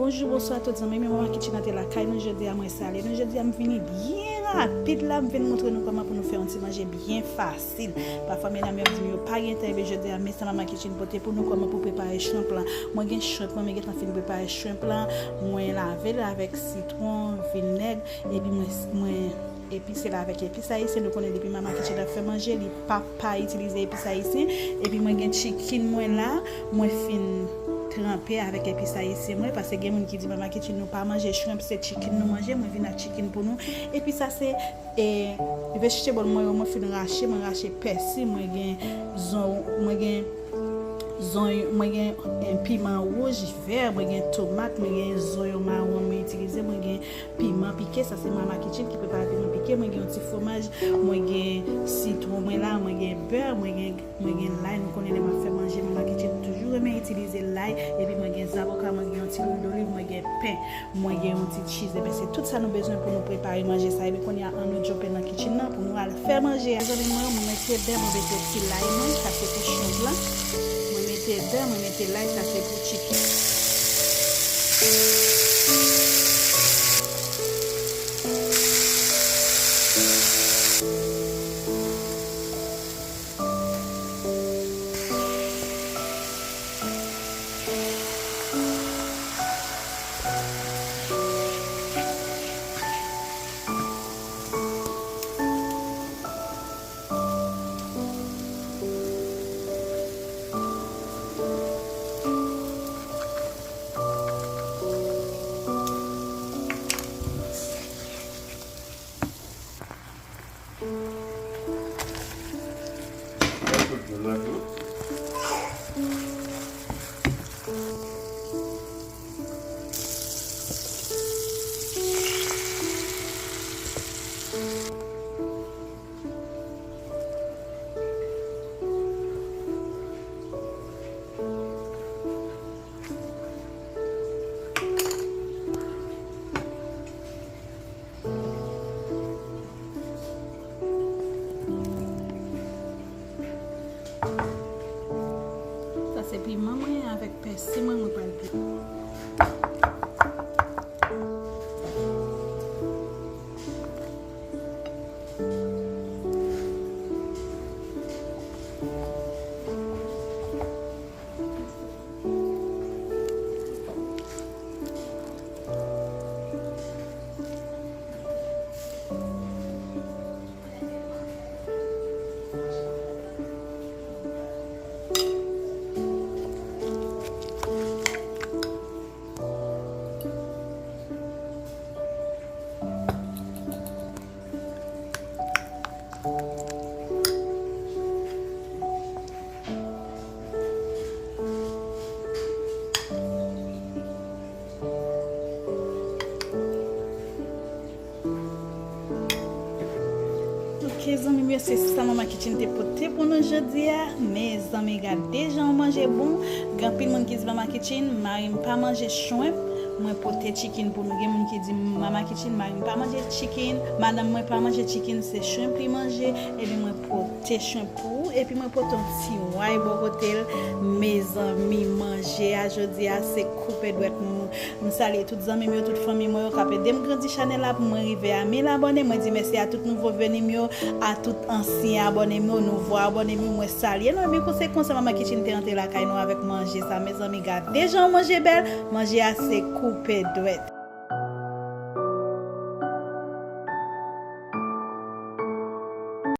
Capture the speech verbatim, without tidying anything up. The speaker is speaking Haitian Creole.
Bonjou, bonswa tout zanmi m yo, Mama Kitchen an te lakay nou jodi a, mwen salye nou jodi a, m vini byen rapid la, m vin montre nou kòman pou nou fè yon ti manje byen fasil. Pafwa medam yo ap di m yo pa gen tan, ebyen jodi a, men sa Mama Kitchen pote pou nou kòman pou prepare shrimp lan. Mwen gen shrimp mwen, mwen gentan fin prepare shrimp lan, mwen lave l avèk sitwon, vinèg, epi mwen, mwen epise l avèk epis ayisyen. Nou konnen depi Mama Kitchen ap fè manje, li pa pa itilize epis ayisyen. Epi mwen gen chicken mwen la, mwen fin tranpe avèk epis ayisyen mwen, paske gen moun ki di Mama Kitchen nou pa manje shrimp, se chicken nou manje, mwen vin ak chicken pou nou. Epi sa se, e, vegetable mwen yo, mwen fin rache, mwen rache pèsi, mwen gen zon, mwen gen zonyon, mwen gen, eh, piman wouj, vè, mwen gen tomat, mwen gen zonyon mawon mwen itilize, mwen gen piman pike, sa se Mama Kitchen ki prepare piman pike, mwen gen yon ti fwomaj, mwen gen sitwon mwen la, mwen gen bè, mwen gen, mwen gen lay, nou konnen lè m ap fè manje, Mama Kitchen toujou renmen itilize lay, epi mwen gen zaboka, mwen gen yon ti lwil doliv, mwen gen pen. Mwen gen yon ti cheese, ebyen se tout sa nou bezwen pou nou prepare manje sa. Ebyen kounye a ann nou jump nan kitchen nan pou nou al fè manje a. Zanmi mwen, mwen mete bè, mwen mete ti lay mwen, sa se pou shrimp lan. Mwen mete bè, mwen mete lay, sa se pou chicken. Sa se piman mwen avèk pèsi mwen, mwen pral pike. Ok, zanmi m yo, se sa Mama Kitchen te pote pou nou jodi a. Mezanmi, gade jan w manje bon. Gen anpil moun ki di Mama Kitchen, mari m pa manje shrimp. Mwen pote chicken pou nou. Gen moun ki di Mama Kitchen, mari m pa manje chicken. Madanm mwen pa manje chicken, se shrimp li manje. Ebyen, mwen pote shrimp pou ou. Epi mwen pote yon ti way bò kote l. Mezanmi, manje a jodi a, se koupe dwèt nou. M salye tout zanmi m yo, tout fanmi mwen yo k ap ede m grandi chanèl la pou mwen rive a mil abòne. Mwen di mèsi a tout nouvo veni m yo, a tout ansyen abòne m yo, nouvo abòne m yo, mwen salye nou. Ebyen, se konsa Mama Kitchen te rantre lakay nou avèk manje sa. Mezanmi, gade jan manje bèl. Manje a se koupe dwèt.